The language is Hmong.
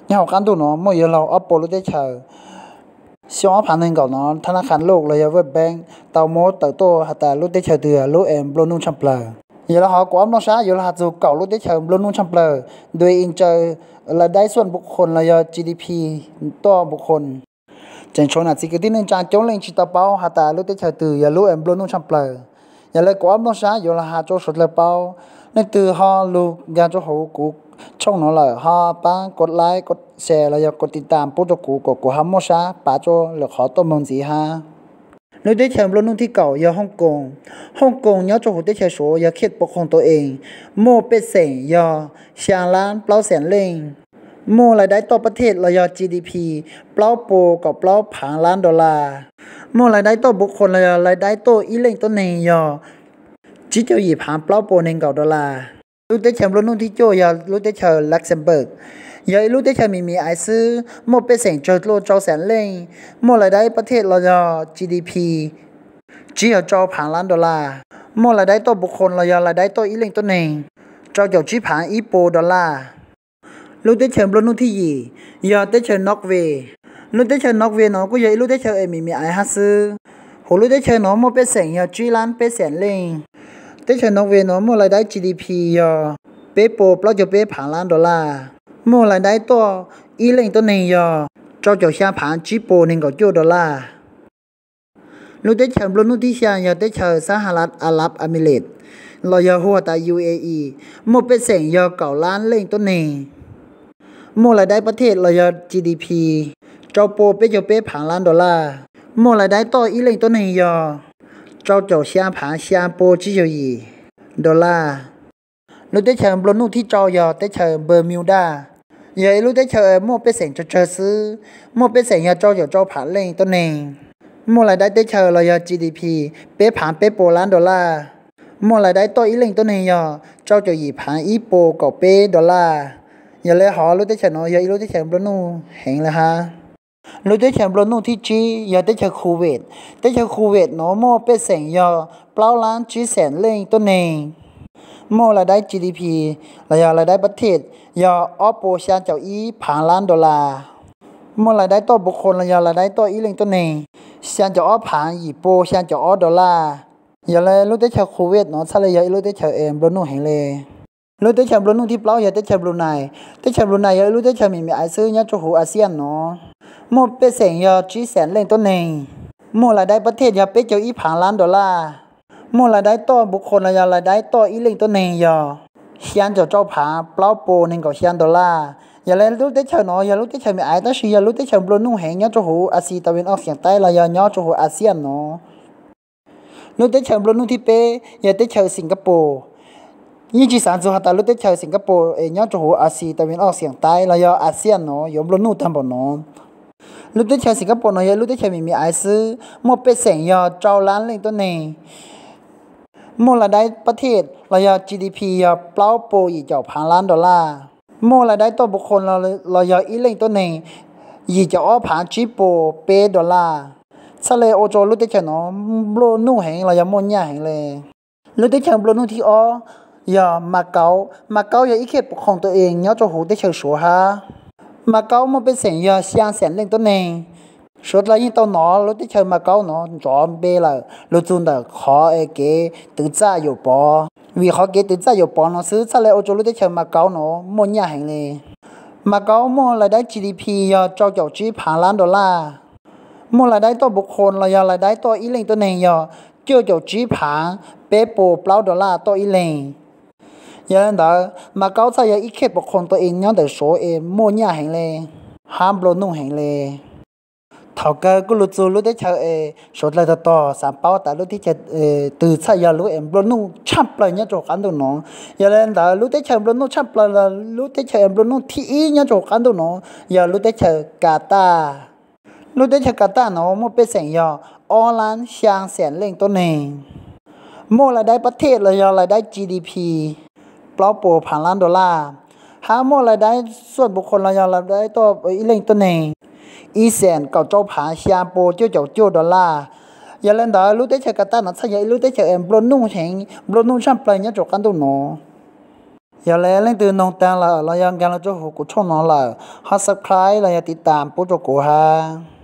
Nyob hauv qab ntuj no muaj yuav luag ob puas lub teb chaws. Xyoo ob phav nees nkaum no thab nab qha loj los yog World Bank tau muab tawm tuaj has tas lub teb chaws twg yog lub es nplua nuj tshaj plaws. Yog lawv hov kuv ob nplooj sab yuav luag has txug kaum lub teb chaws nplua nuj tshaj plaws, dua ib tsaw lawv daib xuaj npu qhos los yog G D P tuaj npu qhos. Tseem tshuav nam txiv kwv tij neej tsa coob leej tsis tau paub has tas lub teb chaws twg yog lub es nplua nuj tshaj plaws. Yog lawv kuv ob nplooj sab yuav luag has rua suav dlawg paub. Leej twg ho lug nkag rua huv kuv tshooj no lawm ho pab kov like, kov share los yog kov tiv tas pub rua kuv kom kuv ho muaj sab pav rua lwm qhov tuaj moog ntxiv hab. Lub teb chaws nplua nuj thib kaum yog Hooj Koos. Hooj Koos nyob rua huv teb chaws Suav yog khej puv qhov tau ees, muaj pej xeem yog xyaa lab plaub xeem leej, muaj lais daib tuaj pab thej los yog G D P plaub puas kaum plaub phaav lab dollar, muaj lais daib tuaj npu qhos los yog lais daib tuaj ib leej tuab neeg yog tsib caug yim phaav plaub puas nees nkaum dollar. Lub teb chaws nplua nuj thib cuaj yog lub teb chaws Luxembourg, yog ib lub teb chaws me me aiv xwb, muaj pej xeem tsawg dluaj rau xeem leej, muaj lais daib pab thej los yog G D P tsib caug rau phaav lab dollar, muaj lais daib tuaj npu qhos los yog lais daib tuaj ib leej tuab neeg rau caum tsib phaav ib puas dollar. Lub teb chaws nplua nuj thib yim yog teb chaws Norway. Lub teb chaws Norway no kuj yog ib lub teb chaws es me me aiv hab xwb. Huv lub teb chaws no muaj pej xeem yog tsib lab peb xeem leej. Teb chaws Norway no muaj lais daib G D P yog peb puas plaub caug peb phaav lab dollar, muaj lais daib tuaj ib leej tuab neeg yog rau caum xyaa phaav tsib puas nees nkaum cuaj dollar. Lub teb chaws nplua nuj thib xyaa yog teb chaws Xab Ha Las Arab Emirates los yog hu has tas U A E, muaj pej xeem yog kaum lab leej tuab neeg, muaj lais daib pab thej los yog G D P rau puas peb caug peb phaav lab dollar, muaj lais daib tuaj ib leej tuab neeg yog rau caum xyaa phaav xyaa puas tsib caug yim dollar. Lub teb chaws nplua nuj thib rau yog teb chaws Bermuda, yog ib lub teb chaws muaj pej xeem tsawg tsawg xwb, muaj pej xeem yog rau caum rau phaav leej tuab neeg, muaj lais daib teb chaws los yog G D P peb phaav peb puas lab dollar, muaj lais daib tuaj ib leej tuab neeg yog rau caum yim phaav ib puas kaum peb dollar. Yog le hov lub teb chaws no yog ib lub teb chaws nplua nuj heev le hab. Lub teb chaws nplua nuj thib tsib yog teb chaws Kuwait. Teb chaws Kuwait no muaj pej xeem yog plaub lab tsib xeem leej tuab neeg, muaj lais daib G D P los yog lais daib pab thej yog ob puas xyaa caum ib phaav lab dollar, muaj lais daib tuaj npu qhos los yog lais daib tuaj ib leej tuab neeg xyaa caum ob phaav yim puas xyaa caum ob dollar. Yog le lub teb chaws Kuwait no txhaj le yog ib lub teb chaws es nplua nuj heev le. Lub teb chaws nplua nuj thib plaub yog teb chaws Brunei. Teb chaws Brunei yog ib lub teb chaws me me aiv xwb nyob rua huv ASEAN no, muaj pej xeem yog tsib xeem leej tuab neeg, muaj lais daib pab thej yog peb caug ib phaav lab dollar, muaj lais daib tuaj npu qhos los yog lais daib tuaj ib leej tuab neeg yog xyaa caum rau phaav plaub puas nees nkaum xyaa dollar. Yog le lub teb chaws no yog lub teb chaws me aiv tab sis yog lub teb chaws nplua nuj heev nyob rua huv Asia tas vim ob xeem taib los yog nyob rua huv ASEAN no. Lub teb chaws nplua nuj thib peb yog teb chaws Singapore. Yeej tsis xaav txug has tas lub teb chaws Singapore es nyob rua huv Asia tas vim ob xeem taib los yog ASEAN no yuav nplua nuj tag npaum no. Lub teb chaws Singapore no yog lub teb chaws me me aiv xwb, muaj pej xeem yog rau lab leej tuab neeg, muaj lais daib pab thej los yog G D P yog plaub puas yim caum phaav lab dollar, muaj lais daib tuaj npu qhos los yog ib leej tuab neeg yim caum ob phaav tsib puas peb dollar. Txhaj le ua rua lub teb chaws no nplua nuj heev los yog muaj nyaj heev le. Lub teb chaws nplua nuj thib ob yog Macau. Macau yog ib khej puv qhoo tau ees nyob rua huv teb chaws Suav hab. Macau muaj pej xeem yog xyaa xeem leej tuab neeg. Suav dlawg yeej tau nov lub teb chaws Macau no nrov npe lawm lug txug ntawm qhov es kev twv txaj yuam pov. Vim qhov kev twv txaj yuam pov no xwb txhaj le ua rua lub teb chaws Macau no muaj nyaj heev le. Macau muaj lais daib G D P yog rau caum tsib phaav lab dollar, muaj lais daib tuaj npu qhos los yog lais daib tuaj ib leej tuab neeg yog cuaj caum tsib phaav peb puas plaub dollar tuaj ib leeg. Yog le ntawd Macau txhaj yog ib khej puv qhoo tau ees nyob ntawm Suav es muaj nyaj heev le hab nplua nuj heev le. Thaum kawg kuj lug txug lub teb chaws es Suav dlawg tog tog xaav paub tas lub teb chaws twg txhaj yog lub es nplua nuj tshaj plawg nyob rua huv qab ntuj no. Yog le ntawd lub teb chaws nplua nuj tshaj plawg los lub teb chaws es nplua nuj thib ib nyob rua huv qab ntuj no yog lub teb chaws Kataj. Lub teb chaws Kataj no muaj pej xeem yog ob lab xyaa xeem leej tuab neeg, muaj lais daib pab thej los yog lais daib G D P plaub puas phaav lab dollar, hab muaj lais daib xuaj npu qhov los yog lais daib tuaj ib leej tuab neeg ib xeem kaum rau phaav xyaa puas cuaj caum cuaj dollar. Yog le ntawd lub teb chaws Kataj no txhaj yog ib lub teb chaws es nplua nuj heev nplua nuj tshaj plawg nyob rua huv qab ntuj no. Yog li leej twg noog taag lawm los yog nkaag lug rua huv kuv tshooj no lawm ho subscribe los yog tiv tas pub rua kuv hab.